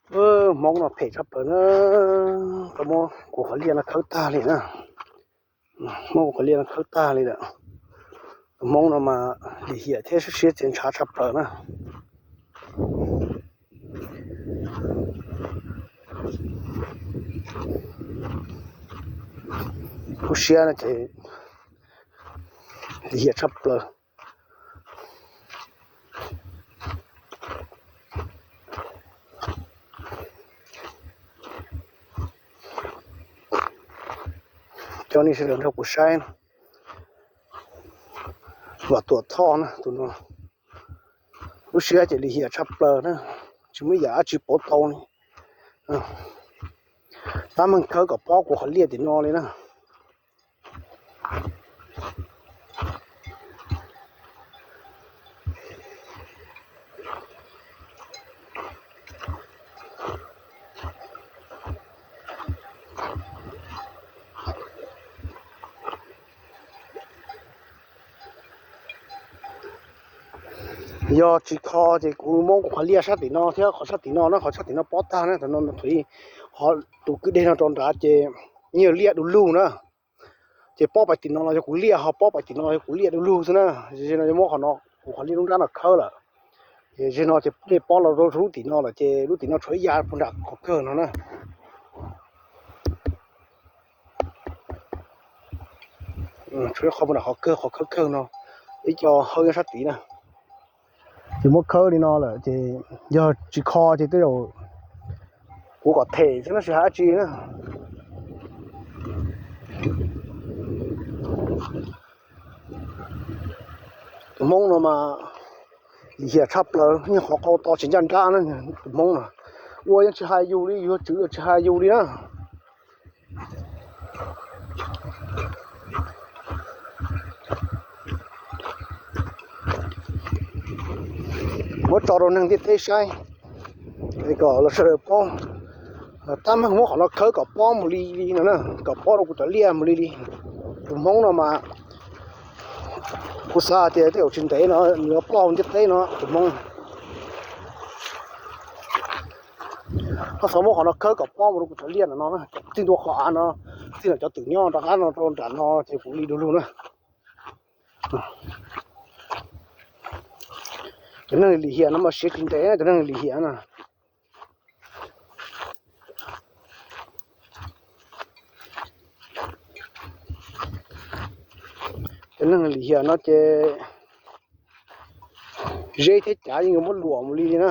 Hmoob no phem tshaj plaws na, tau muab kuv qhov liaj no khawb tag li na. Muab kuv qhov liaj no khawb tag li lawm. Tus Hmoob no mas lim hiam thiab siab txias ntshav tshaj plaws na. Lub siab no ces lim hiam tshaj plaws. Coj nej sawv daws nrog kuv saib Vam Tuam Thoj na, tus no lub siab ces lim hiam tshaj plaws na, tsis muaj yam dab tsi pauv tau li. Tab meeg khawb kom pob kuv qhov liaj tim no li na. Yog tsis kho ces kuv muab kuv qhov liaj sab tim no thiab qhov sab tim no na, qhov sab tim no pob tag na, tam no thaum ub qhov tus kwj deg no rau nrad ces yeej yog liaj du lug na. Ces pob pais tim no los yog kuv liaj, ho pob pais tim no los yog kuv liaj du lug xwb na. Ces no muab qhov no, kuv qhov liaj lub nrab no khawb lawm. Ces no ces nej pob los rau lub tim no lawm ces lub tim no tshuav ib yav puag nram qhov kawg no na. Tshuav ib qho puag nram qhov kawg, qhov khawb kawg no, ib co hawb nyob sab tid na. Ces muab khawb li no lawm ces yog tsis kho ces tej zaum kuv kom them xwb no tsis hais dab tsi na. Tus Hmoob no mas lim hiam tshaj plaws, yeej qhov qau to tsis ncaj nrab na. Tus Hmoob no ua yeej tsis hais yus li, yus yog tswv los tsis hais yus li na. Muab tso rau neeg ntiaj teb saib kom lawv sawv daws paub. Tab meeg muab qhov no khawb kom pob mus li li no na, kom pob rau kuv cov liaj mus li li. Tus Hmoob no mas kuv xav tias tej zaum tsis ntev no nws yuav ploj ntiaj teb no tus Hmoob. Koj xav muab qhov no khawb kom pob mus rau kuv cov liaj no, txij ntua qhov av no, txij no cov twm nyob rov qab no rau nram no ces kuv li du lug na. Cov neeg lim hiam no mas siav tsis ntev, cov neeg lim hiam no. Cov neeg lim hiam no ces zeb thiab cav yeej yuav muab luam mus li li na.